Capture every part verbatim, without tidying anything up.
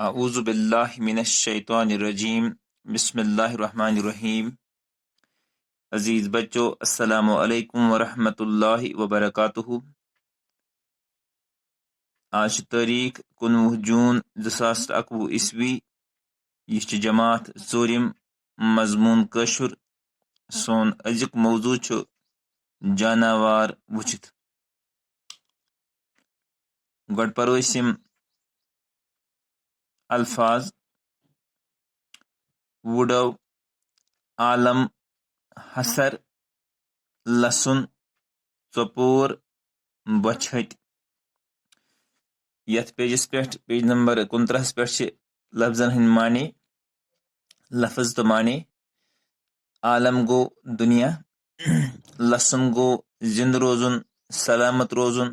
اعوذ باللہ من الشیطان الرجیم۔ بسم اللہ الرحمن الرحیم۔ عزیز بچو، السلام علیکم ورحمۃ اللہ وبرکاتہ۔ آز چھِ تٲریٖخ کُنوُہ جوٗن زٕ ساس تہٕ اَکوُہ عیسوی۔ یہِ چھِ جماعت ژوٗرِم، مضموٗن کٲشُر۔ سون أزیُک موضوع چھُ جاناوار وٕچھِتھ۔ گۄڈٕ پَرو أسۍ یِم الفاظ: وُڈو، عالم، حسر، لسُن، ژۄپور، بۄچھِ ۂتۍ۔ یَتھ پیجَس پٮ۪ٹھ، پیج نمبر کُنترٕہَس پٮ۪ٹھ، چھِ لفظن ہٕنٛدۍ معنی، لفظ تہٕ معنی۔ عالم گوٚو دُنیا، لسُن گوٚو زِنٛدٕ روزُن، سلامت روزُن،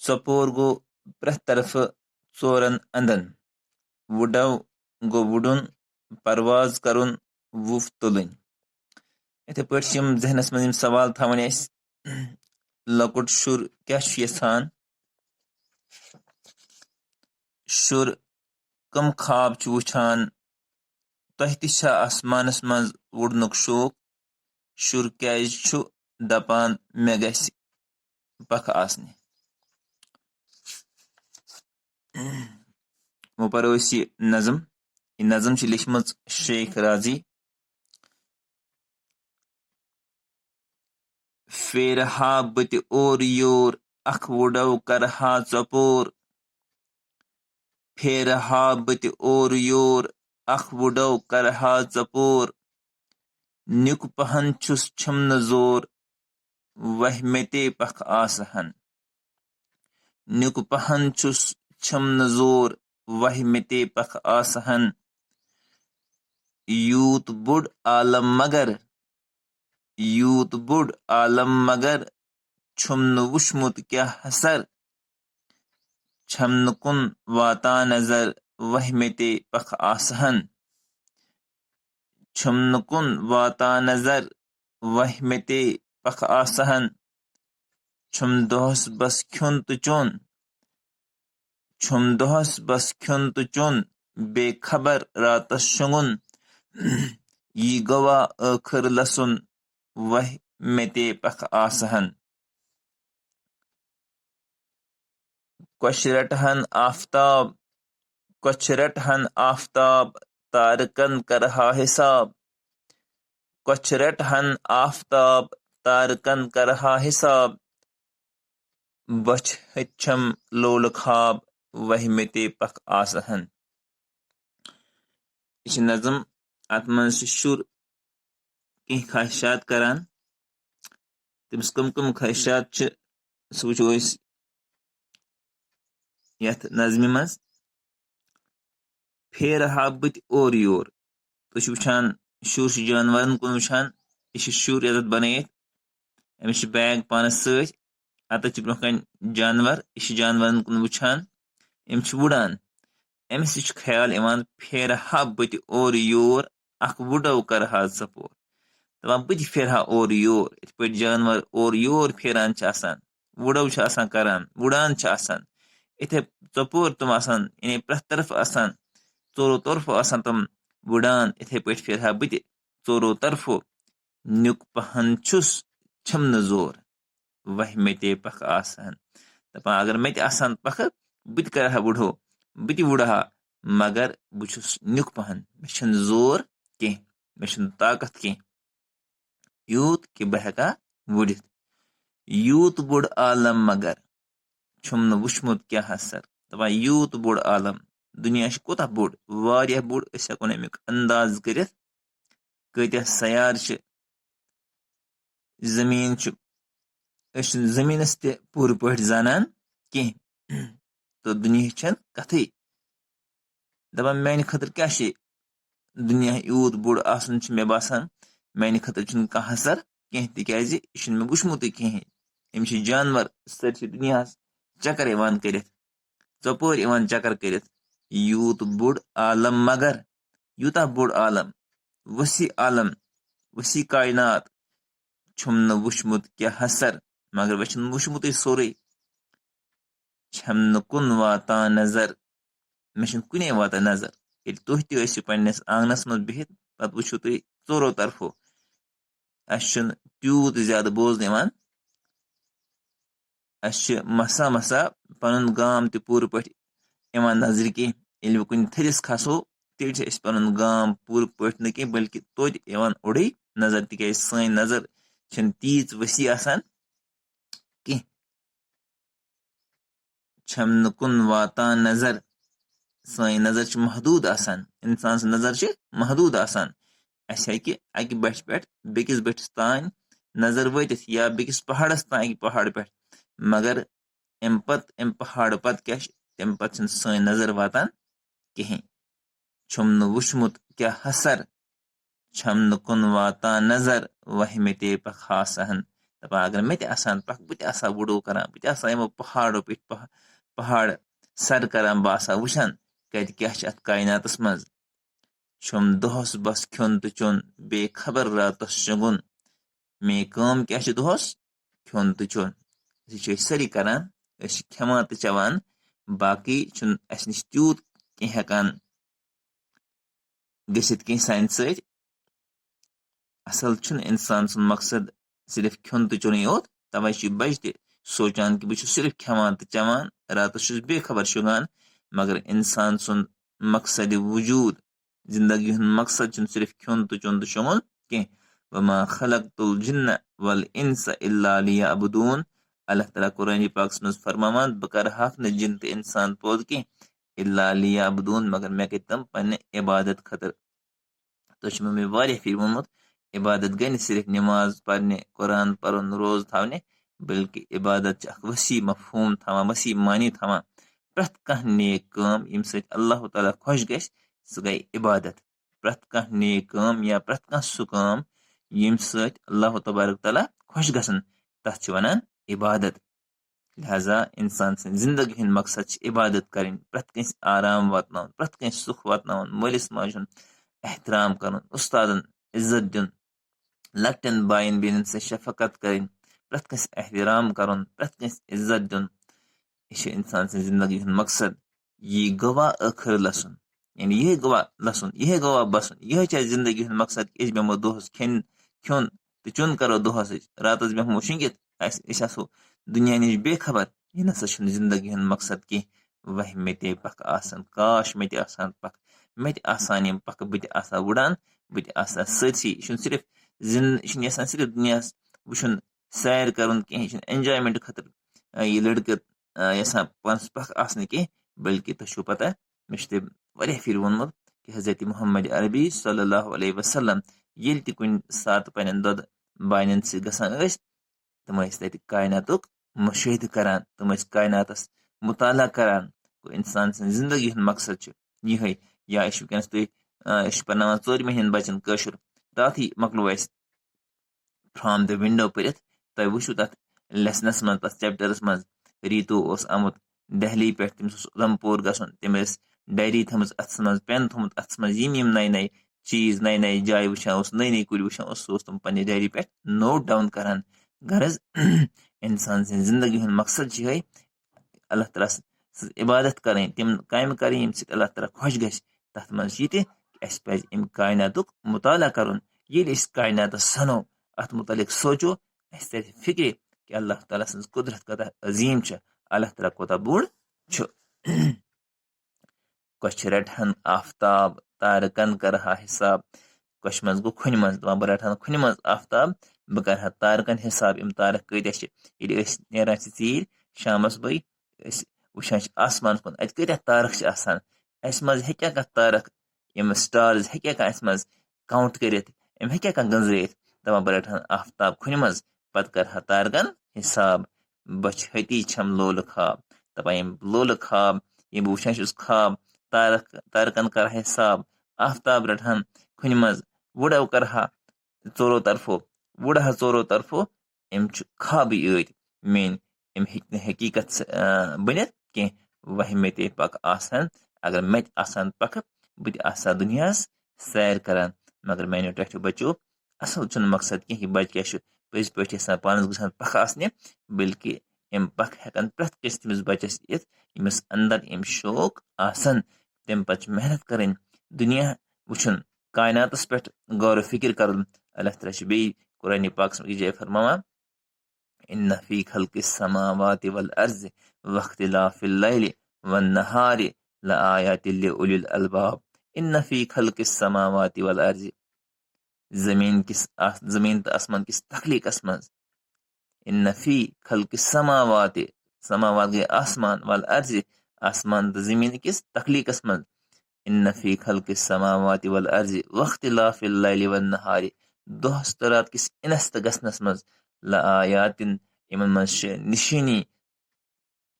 ژۄپور گوٚو پرٛٮ۪تھ طرفہٕ ژورن اندن، وُڈو گوٚو وُڈُن، پرواز کرُن، وُپھ تُلٕنۍ۔ یِتھے پٲٹھۍ چھِ یِم ذہنس منٛز یِم سوال تھاوٕنۍ اَسہِ، لۄکُٹ شُر کیٛاہ چھُ یژھان؟ شُر کم خواب چھُ وٕچھان؟ تۄہہِ تہِ چھا آسمانس منٛز وُڈنُک شوق؟ شُر کیٛازِ چھُ دپان، مےٚ گژھِ پکھٕ آسنہِ؟ وۄنۍ پرو أسۍ یہِ نظم۔ یہِ نظم چھِ لیٚچھمٕژ شیخ رازی۔ پھیرٕ ہا بہٕ تہِ اورٕ یور، اکھ وُڈو کرٕ ہا ژۄپور۔ پھیرٕ ہا بہٕ تہِ اورٕ یور، اکھ وُڈو کرٕ ہا ژۄپور۔ نیُک پہن چھُس چھِم نہٕ زور، وہہِ مےٚ تے پکھٕ آسہٕ ہن۔ نیُک پہن چھُس چھِم نہٕ زور، وہہِ مےٚ تے پکھٕ آسہٕ ہن۔ یوٗت بوٚڑ عالم مگر، یوٗت بوٚڑ عالم مگر، چھُم نہٕ وُچھمُت کیٛاہ حسر۔ چھَم نہٕ کُن واتان نظر، وہہِ مےٚ تے پکھٕ آسہٕ ہن۔ چھَم نہٕ کُن واتان نظر، وہہِ مےٚ تے پکھٕ آسہٕ ہن۔ چھُم دۄہس بس کھیوٚن تہٕ چیوٚن، چھُم دۄہس بس کھیوٚن تہٕ چیوٚن، بے خبر راتس شۄنٛگُن۔ یی گوٚوا ٲخٕر لسُن، وہہِ مےٚ تے پکھٕ آسہٕ ہن۔ کۄچھِ رٹہٕ ہن آفتاب، کۄچھِ رٹہٕ ہن آفتاب، تارکن کرٕ ہا حساب۔ کۄچھِ رٹہٕ ہن آفتاب، تارکن کرٕ ہا حساب۔ بۄچھِ ہتہِ چھم لولہٕ خواب، وہہِ مےٚ تے پکھٕ آسہٕ ہن۔ یہِ چھِ نظم، اتھ منٛز چھُ شُر کینٛہہ خواہشات کران۔ تٔمِس کٕم کٕم خواہشات چھِ، سُہ وٕچھو أسۍ یتھ نظمہِ منٛز۔ پھیرٕ ہا بہٕ تہِ اورٕ یور۔ تُہۍ چھِو وٕچھان، شُر چھُ جانورن کُن وٕچھان۔ یہِ چھُ شُر یتھ بنٲیِتھ، أمِس چھُ بیگ پانس سۭتۍ، اتٮ۪تھ چھِ برونٛہہ کنہِ جانور، یہِ چھُ جانورن کُن وٕچھان، یِم چھِ وُڈان۔ أمِس تہِ چھُ خیال یِوان، پھیرٕ ہا بہٕ تہِ اورٕ یور، اکھ وُڈو کرٕ ہا ژۄپور۔ دپان، بہٕ تہِ پھیرٕ ہا اورٕ یور، یِتھ پٲٹھۍ جانور اورٕ یور پھیران چھِ آسان، وُڈو چھِ آسان کران، وُڈان چھِ آسان، یِتھے ژۄپور تِم آسان، یعنی پرٛٮ۪تھ طرفہٕ آسان، ژورو طرفہٕ آسان تِم وُڈان، یِتھے پٲٹھۍ پھیرٕ ہا بہٕ تہِ ژورو طرفو۔ نیُک پہن چھُس، چھِم نہٕ زور، وہہِ مےٚ تے پکھٕ آسہٕ ہن۔ دپان، اگر مےٚ تہِ آسہٕ ہن پکھٕ، بہٕ تہِ کرٕ ہا وُڈو، بہٕ تہِ وُڈٕ ہا، مگر بہٕ چھُس نیُک پہن، مےٚ چھُنہٕ زور کینٛہہ، مےٚ چھُنہٕ طاقت کینٛہہ یوٗت کہِ بہٕ ہٮ۪کہٕ ہا وُڈِتھ۔ یوٗت بوٚڑ عالم مگر چھُم نہٕ وُچھمُت کینٛہہ حسر۔ دپان، یوٗت بوٚڑ عالم، دُنیا چھُ کوٗتاہ بوٚڑ، واریاہ بوٚڑ، أسۍ ہٮ۪کو نہٕ امیُک انداز کٔرِتھ، کۭتیاہ سیارٕ چھِ، زٔمیٖن چھُ، أسۍ چھِنہٕ زٔمیٖنَس تہِ پوٗرٕ پٲٹھۍ زانان کینٛہہ۔ تہٕ دُنیاہٕچ چھَنہٕ کَتھٕے۔ دَپان، میٛانہِ خٲطرٕ کیٛاہ چھِ دُنیا یوٗت بوٚڑ آسُن، چھُ مےٚ باسان، میٛانہِ خٲطرٕ چھُنہٕ کانٛہہ حسر کینٛہہ، تِکیٛازِ یہِ چھُنہٕ مےٚ وُچھمُتٕے کِہیٖنۍ۔ أمِس چھِ جانوَر سٲرسٕے دُنیاہَس چَکَر یِوان کٔرِتھ، ژۄپٲرۍ یِوان چَکَر کٔرِتھ۔ یوٗت بوٚڑ عالم مگر، یوٗتاہ بوٚڑ عالم، وسیع عالم، وسیع کائنات، چھُم نہٕ وُچھمُت کیٛاہ حسر، مگر مےٚ چھُنہٕ وُچھمُتٕے سورُے۔ چھَم نہٕ کُن واتان نظر، مےٚ چھُنہٕ کُنے واتان نظر۔ ییٚلہِ تُہۍ تہِ ٲسِو پننِس آنٛگنَس منٛز بِہِتھ، پَتہٕ وٕچھِو تُہۍ ژورو طرفو، اَسہِ چھُنہٕ تیوٗت زیادٕ بوزنہٕ یِوان، اَسہِ چھِ مسا مسا پَنُن گام تہِ پوٗرٕ پٲٹھۍ یِوان نظرِ کینٛہہ۔ ییٚلہِ وۄنۍ کُنہِ تھٔدِس کھسو، تیٚلہِ چھِ اَسہِ پَنُن گام پوٗرٕ پٲٹھۍ نہٕ کینٛہہ، بلکہِ توتہِ یِوان اوٚڑُے نظر، تِکیٛازِ سٲنۍ نظر چھَنہٕ تیٖژ وسیع آسان کینٛہہ۔ چھَم نہٕ کُن واتان نظر، سٲنۍ نظر چھِ محدوٗد آسان، اِنسان سٕنٛز نظر چھِ محدوٗد آسان۔ اَسہِ ہیٚکہِ اَکہِ بَٹھِ پٮ۪ٹھ بیٚکِس بَٹھِس تام نظر وٲتِتھ یا بیٚکِس پہاڑَس تام، اَکہِ پہاڑٕ پٮ۪ٹھ، مگر اَمہِ پَتہٕ، اَمہِ پہاڑٕ پَتہٕ کیٛاہ چھِ، تَمہِ پَتہٕ چھِنہٕ سٲنۍ نظر واتان کِہیٖنۍ۔ چھُم نہٕ وُچھمُت کیٛاہ حسر، چھَم نہٕ کُن واتان نظر، وَہہِ مےٚ تے پَکھ ہا سہن۔ دَپان، اگر مےٚ تہِ آسان پَکھ، بہٕ تہِ آسہٕ ہا وُڈو کَران، بہٕ تہِ آسہٕ ہا یِمو پہاڑو پیٚٹھۍ پہ-، پہاڑ سَر کَران، بہٕ آسہٕ ہا وٕچھان، کَتہِ کیٛاہ چھِ اَتھ کایناتَس منٛز۔ چھُم دۄہَس بَس کھیوٚن تہٕ چیوٚن، بے خبر راتَس شۄنٛگُن۔ میٛٲنۍ کٲم کیٛاہ چھِ دۄہَس؟ کھیوٚن تہٕ چیوٚن۔ یہِ چھِ أسۍ سٲری کَران، أسۍ چھِ کھٮ۪وان تہٕ چٮ۪وان، باقٕے چھُنہٕ اَسہِ نِش تیوٗت کینٛہہ ہٮ۪کان گٔژھِتھ کینٛہہ سانہِ سۭتۍ۔ اَصٕل چھُنہٕ اِنسان سُنٛد مقصد صرف کھیوٚن تہٕ چیوٚنُے یوت، تَوَے چھِ بَچہِ تہِ سونٛچان کہِ بہٕ چھُس صرف کھٮ۪وان تہٕ چٮ۪وان، راتَس چھُس بے خبر شۄنٛگان، مگر اِنسان سُنٛد مقصد وجوٗد، زِندگی ہُنٛد مقصد چھُنہٕ صرف کھیوٚن تہٕ چیوٚن تہٕ شۄنٛگُن کینٛہہ۔ وما خلقت الجن والانس الا لیعبدون۔ اللہ تعالیٰ قرآن پاکَس منٛز فرماوان، بہٕ کَرٕ ہاکھ نہٕ جِن تہٕ اِنسان پٲدٕ کینٛہہ، الا لیعبدون، مگر مےٚ کٔرۍ تِم پننہِ عبادت خٲطرٕ۔ تۄہہِ چھُ مےٚ واریاہ پھِرِ ووٚنمُت، عبادت گٔے نہٕ صرف نماز پرنہِ، قرآن پرُن، روزٕ تھاونہِ، بلکہِ عبادت چھِ اکھ وسیع مفہوم تھاوان، وسیع معنی تھاوان۔ پرٛٮ۪تھ کانٛہہ نیک کٲم، ییٚمہِ سۭتۍ اللہ تعالیٰ خۄش گژھِ، سُہ گٔے عبادت۔ پرٛٮ۪تھ کانٛہہ نیک کٲم یا پرٛٮ۪تھ کانٛہہ سُہ کٲم، ییٚمہِ سۭتۍ اللہ تبارک تعالیٰ خۄش گژھن، تَتھ چھِ وَنان عبادت۔ لہذا اِنسان سٕنٛز زِندگی ہُنٛد مقصد چھِ عبادت کَرٕنۍ، پرٛٮ۪تھ کٲنٛسہِ آرام واتناوُن، پرٛٮ۪تھ کٲنٛسہِ سُکھ واتناوُن، مٲلِس ماجہِ ہُنٛد احترام کَرُن، اُستادَن عزت دیُن، لۄکٹٮ۪ن بایَن بیٚنٮ۪ن سۭتۍ شفقت کَرٕنۍ، پرٛٮ۪تھ کٲنٛسہِ احترام کَرُن، پرٛٮ۪تھ کٲنٛسہِ عزت دیُن۔ یہِ چھِ اِنسان سٕنٛز زِندگی ہُنٛد مقصد۔ یی گوٚوا ٲخٕر لَسُن، یعنی یِہوٚے گوٚوا لَسُن، یِہوٚے گوٚوا بَسُن، یِہوٚے چھِ اَسہِ زِندگی ہُنٛد مقصد کہِ أسۍ بیٚہمو دۄہَس کھٮ۪ن، کھیوٚن تہٕ چیوٚن کَرو دۄہَس أسۍ، راتَس بیٚہمو شۄنٛگِتھ، اَسہِ، أسۍ آسو دُنیا نِش بے خبر۔ یہِ نہ سا چھُنہٕ زِندگی ہُنٛد مقصد کینٛہہ۔ وَہہِ مےٚ تے پَکھ آسَن، کاش مےٚ تہِ آسہٕ ہَن پَکھ، مےٚ تہِ آسہٕ ہَن یِم پَکھ، بہٕ تہِ آسہٕ ہا وُڈان، بہٕ تہِ آسہٕ ہا سٲرسٕے۔ یہِ چھُنہٕ صرف زِن-، یہِ چھُنہٕ یَژھان صرف دُنیاہَس وٕچھُن، سیر کَرُن کینٛہہ، یہِ چھُنہٕ enjoyment خٲطرٕ، آ، یہِ لٔڑکہٕ، آ، یَژھان پانَس پَکھ آسنہٕ کینٛہہ، بلکہِ تۄہہِ چھُو پَتہ، مےٚ چھُ تۄہہِ واریاہ پھِرِ ووٚنمُت کہِ حضرت محمد عربی صلی اللہ علیہ وسلم ییٚلہِ تہِ کُنہِ ساتہٕ پنٛنٮ۪ن دۄدٕ بانٮ۪ن سۭتۍ گژھان ٲسۍ، تِم ٲسۍ تَتہِ کایناتُک مُشٲہدٕ کَران، تِم ٲسۍ کایناتَس مُطالعہ کَران۔ گوٚو، اِنسان سٕنٛز زِندگی ہُنٛد مقصد چھُ یِہوٚے۔ یا أسۍ چھِ وٕنکیٚنَس تُہۍ، آ، أسۍ چھِ پَرناوان ژوٗرِمہِ ہِنٛدۍ بَچَن کٲشُر، تَتھٕے مۄکلو اَسہِ From the Window پٔرِتھ۔ تۄہہِ وٕچھِو تَتھ lessonس منٛز، تَتھ chapterس منٛز، ریٖتوٗ اوس آمُت دہلی پٮ۪ٹھ، تٔمِس اوس اُدھمپوٗر گژھُن، تٔمۍ ٲسۍ ڈایری تھٲومٕژ اَتھَس منٛز، پٮ۪ن تھوٚومُت اَتھَس منٛز، یِم یِم نَیہِ نَیہِ چیٖز، نَیہِ نَیہِ جایہِ وٕچھان اوس، نٔے نٔے کُلۍ وٕچھان اوس، سُہ اوس تِم پنٛنہِ ڈایری پٮ۪ٹھ note down کَران۔ غرض، اِنسان سٕنٛزِ زِندگی ہُنٛد مقصد چھُ یِہوٚے، اللہ تعالیٰ سٕنٛز عبادت کَرٕنۍ، تِم کامہِ کَرٕنۍ، ییٚمہِ سۭتۍ اللہ تعالیٰ خۄش گژھِ۔ تَتھ منٛز چھِ یہِ تہِ کہِ اَسہِ پَزِ اَمہِ کایناتُک مُطالعہ کَرُن۔ ییٚلہِ أسۍ کایناتَس سَنو، اَتھ مُتعلِق سونٛچو، اَسہِ تَرِ فِکرِ کہِ اللہ تعالیٰ سٕنٛز قُدرت کۭژاہ عظیٖم چھِ، اللہ تعالیٰ کوٗتاہ بوٚڑ چھُ۔ کۄچھِ رَٹہٕ ہَن آفتاب، تارکَن کَرٕ ہا حِساب۔ کۄچھِ منٛز گوٚو کھُنہِ منٛز، دَپان، بہٕ رَٹہٕ ہَن کھُنہِ منٛز آفتاب، بہٕ کَرٕ ہا تارکَن حِساب، یِم تارَک کۭتیٛاہ چھِ۔ ییٚلہِ أسۍ نیران چھِ ژیٖرۍ شامَس بٲگۍ، أسۍ وٕچھان چھِ آسمانَس کُن، اَتہِ کۭتیٛاہ تارَک چھِ آسان۔ اَسہِ منٛز ہیٚکیٛاہ کانٛہہ تارَک، یِم stars ہیٚکیٛاہ کانٛہہ اَسہِ منٛز count کٔرِتھ؟ أمۍ ہیٚکیٛاہ کانٛہہ گٔنٛزرٲیِتھ؟ دَپان، بہٕ رَٹہٕ ہَن آفتاب کھُنہِ منٛز، پَتہٕ کَرٕ ہا تارکَن حِساب۔ بۄچھِ ۂتی چھَم لولہٕ خاب۔ دَپان، یِم لولہٕ خاب، یِم بہٕ وٕچھان چھُس خاب، تارَک، تارکَن کَرٕ ہا حِساب، آفتاب رَٹہٕ ہَن کھُنہِ منٛز، وُڈو کَرٕ ہا ژورو طرفو، وُڈٕ ہا ژورو طرفو، أمۍ چھُ خابٕے ٲدۍ میٛٲنۍ، أمۍ ہیٚکہِ نہٕ حقیٖقت، آ، بٔنِتھ کینٛہہ۔ وَہہِ مےٚ تے پَکھ آسہٕ ہَن، اگر مےٚ تہِ آسہٕ ہَن پَکھٕ، بہٕ تہِ آسہٕ ہا دُنیاہَس سیر کَران۔ مگر میٛانیو ٹاٹھیو بَچو، اَصٕل چھُنہٕ مقصد کینٛہہ کہِ بَچہٕ کیٛاہ چھُ پٔزۍ پٲٹھۍ یَژھان پانَس گژھِ ہَن پَکھٕ آسنہِ، بلکہِ یِم پَکھٕ ہٮ۪کَن پرٛٮ۪تھ کٲنٛسہِ تٔمِس بَچَس یِتھ، ییٚمِس اَندَر یِم شوق آسَن، تَمہِ پَتہٕ چھِ محنت کَرٕنۍ، دُنیا وٕچھُن، کائناتَس پٮ۪ٹھ غور و فکر کَرُن۔ اللہ تعالیٰ چھُ بیٚیہِ قرآنِ پاکَس منٛز أکِس جایہِ فرماوان، ان فی خلق السماوات والارض واختلاف اللیل والنہار لآیات لأولی الالباب۔ ان فی خلق السماوات والارض، زمین کِس آس-، زمین تہٕ آسمان کِس تخلیقس منٛز۔ ان فی خلق السماوات، سماوات گٔے آسمان، والارض، آسمان تہٕ زمین کِس تخلیقس منٛز۔ ان فی خلق السماوات والارض واختلاف اللیل والنہار، دۄہس تہٕ رات کِس اِنس تہٕ گژھنس منٛز، لآیاتن، یِمن منٛز چھِ نِشٲنی،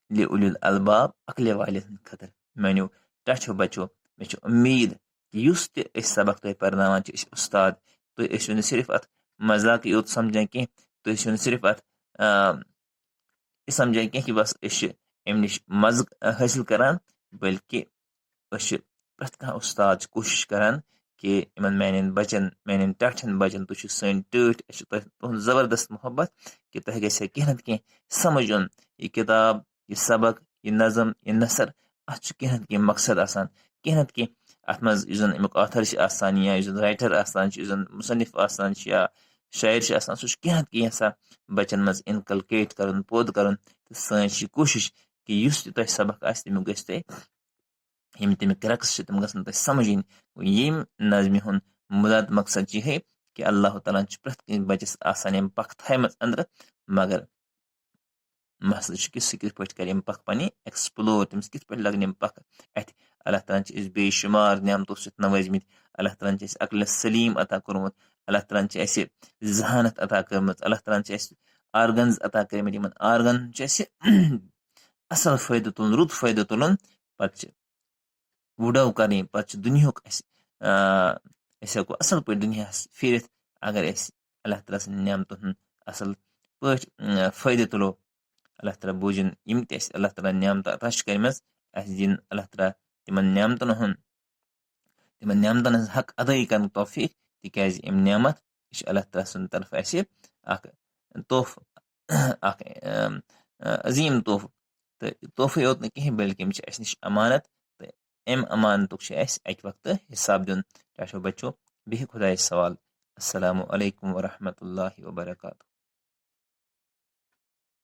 لأولی الالباب، عقلہِ والٮ۪ن ہٕنٛدِ خٲطرٕ۔ میانیو ٹاٹھیو بچو، مےٚ چھِ اُمید کہِ یُس تہِ أسۍ سبق تۄہہِ پرناوان چھِ، أسۍ چھِ اُستاد، تُہۍ ٲسِو نہٕ صرف اتھ مذاقٕے یوت سمجھان کینٛہہ، تُہۍ ٲسِو نہٕ صرف اتھ، آ، یہِ سمجھان کینٛہہ کہِ بس أسۍ چھِ امہِ نِش مزٕ حٲصِل کران، بلکہِ أسۍ چھِ پرٛٮ۪تھ کانٛہہ اُستاد چھِ کوٗشِش کران کہِ یِمن میانٮ۪ن بچن، میانٮ۪ن ٹاٹھٮ۪ن بچن، تُہۍ چھِو سٲنۍ ٹٲٹھۍ، اَسہِ چھُ تۄہہِ تُہُنٛد زبردست محبت کہِ تۄہہِ گژھِ ہے کینٛہہ نتہٕ کینٛہہ سمجھ یُن۔ یہِ کِتاب، یہِ سبق، یہِ نظم، یہِ نثر، اتھ چھُ کینٛہہ نتہٕ کینٛہہ مقصد آسان، کینٛہہ نتہٕ کینٛہہ اتھ منٛز یُس زن امیُک author چھُ آسان یا یُس زن writer آسان چھُ، یُس زن مصنف آسان چھُ یا شاعر چھُ آسان، سُہ چھُ کینٛہہ نتہٕ کینٛہہ یژھان بچن منٛز inculcate کرُن، پٲدٕ کرُن۔ تہٕ سٲنۍ چھِ کوٗشِش کہِ یُس تہِ تۄہہِ سبق آسہِ، تمیُک گژھِ تۄہہِ یِم تَمِکۍ رقص چھِ، تِم گژھن تۄہہِ سمجھ یِنۍ۔ ییٚمہِ نظمہِ ہُنٛد مُراد مقصد چھُ یِہے کہِ اللہ تعالیٰ ہن چھِ پرٛٮ۪تھ کٲنٛسہِ بچس آسان یِم پکھ تھایمژ أنٛدرٕ، مگر مسلہٕ چھُ کہِ سُہ کِتھ پٲٹھۍ کرِ یِم پکھ پنٕنۍ explore، تٔمِس کِتھ پٲٹھۍ لگن یِم پکھ اَتھِ۔ اللہ تعالیٰ ہن چھِ أسۍ بے شُمار نعمتو سۭتۍ نوٲزمٕتۍ، اللہ تعالیٰ ہن چھِ اَسہِ عقلِ سلیٖم عطا کوٚرمُت، اللہ تعالیٰ ہن چھِ اَسہِ ذہانت عطا کٔرمٕژ، اللہ تعالیٰ ہن چھِ اَسہِ organs عطا کٔرمٕتۍ، یِمن organ چھِ اَسہِ اصل فٲیدٕ تُلُن، رُت فٲیدٕ تُلُن۔ پتہٕ چھِ وُڈو کرٕنۍ، پتہٕ چھُ دُنیاہُک اَسہِ، آ، أسۍ ہٮ۪کو اَصٕل پٲٹھۍ دُنیاہَس پھیٖرِتھ، اگر أسۍ اللہ تعالیٰ سٕنٛدِ نعمتن ہُنٛد اَصٕل پٲٹھۍ، آ، فٲیدٕ تُلو۔ اللہ تعالیٰ بوٗزِن یِم تہِ اَسہِ اللہ تعالیٰ نعمتہٕ عطا چھِ کٔرمٕژ، اَسہِ دِن اللہ تعالیٰ تِمن نعمتن ہُنٛد، تِمن نعمتن ہٕنٛز حق ادٲیی کرنُک توفیٖق، تِکیازِ یِم نعمت، یہِ چھِ اللہ تعالیٰ سٕنٛدِ طرفہٕ اَسہِ اکھ تحفہٕ، اکھ، آ، عظیٖم تحفہٕ۔ تہٕ تحفہٕ یوت نہٕ کِہیٖنۍ، بلکہِ یِم چھِ اَسہِ نِش امانت۔ تہٕ اَمہِ امانتُک چھُ اَسہِ اَکہِ وقتہٕ حساب دیُن۔ ٹاٹھیو بچو، بِہِو خۄدایَس حوالہٕ۔ السلام علیکم ورحمۃ اللہ وبرکاتہ۔